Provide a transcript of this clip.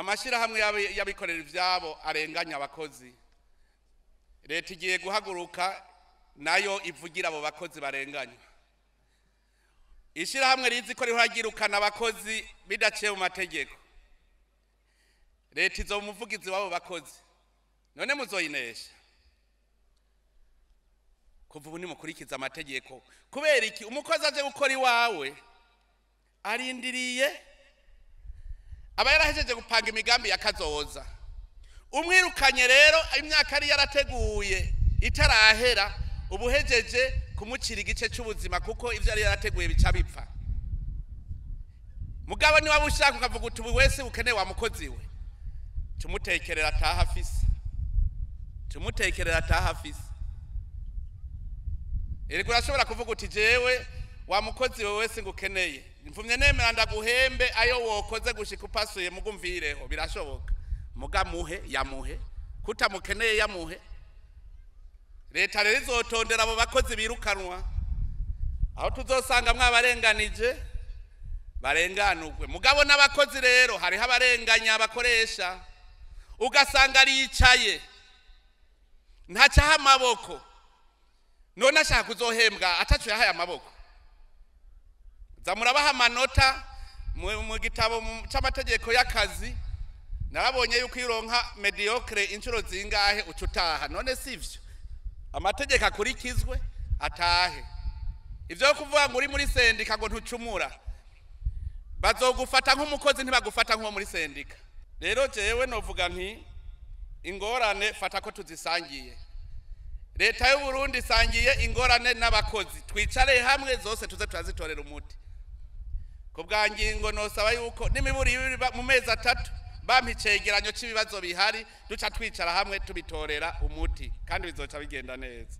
Amashyirahamwe y'abikorera ivyabo arenganya abakozi, leta igiye guhaguruka nayo ivugira abo bakozi barenganywa. Ishyirahamwe rizi ko rihora ryirukana abakozi bidaciye mu mategeko, leta izoba umuvugizi w'abo bakozi. None muzoyinesha? Kuva ubu nimukurikiza amategeko. Kubera iki? Umukozi aje gukora iwawe arindiriye, aba yarahejeje gupanga imigambi ya kazoza. Umwirukanye rero imyaka yari yarateguye itarahera, ubuhejeje kumucira igice cy'ubuzima, kuko ivyo yari yarateguye bica bipfa. Mugabo niba ushaka ukavuga uti ubu wese ukeneye wa mukozi we, tumutekerera ataha afise, tumutekerera ataha afise. Erega urashobora kuvuga uti jewe wa mukozi we wese ngukeneye, mvumye nemera ndaguhembe ayo wokoze gushika upasuye, mugumvireho. Birashoboka. Mugamuhe yamuhe, kutamukeneye yamuhe. Leta rero izotondera abo bakozi birukanwa, aho tuzosanga mwabarenganije barenganurwe. Mugabo n'abakozi rero hariho abarenganya abakoresha, ugasanga aricaye ntacaho amaboko, none ashaka kuzohembwa ataco yahaye amaboko. Za murabaha amanota mu gitabo c'amategeko y'akazi. Narabonye yuko iyo uronka médiocre inshuro zingahe uca utaha. None sivyo? Amategeko akurikizwe, atahe. Ivyo kuvuga ngo uri muri sendika ngo ntucumura, bazogufata nk'umukozi, ntibagufata nk'uwo muri sendika. Rero jewe novuga nti ingorane fata ko tuzisangiye. Leta y'u Burundi isangiye ingorane n'abakozi, twicare hamwe zose tuze turazitorera umuti. Ku bwa ngingo nosaba yuko n'imiburi mu mezi 3 bampa icegeranyo c'ibibazo bihari, duca twicara hamwe tubitorera umuti, kandi bizoca bigenda neza.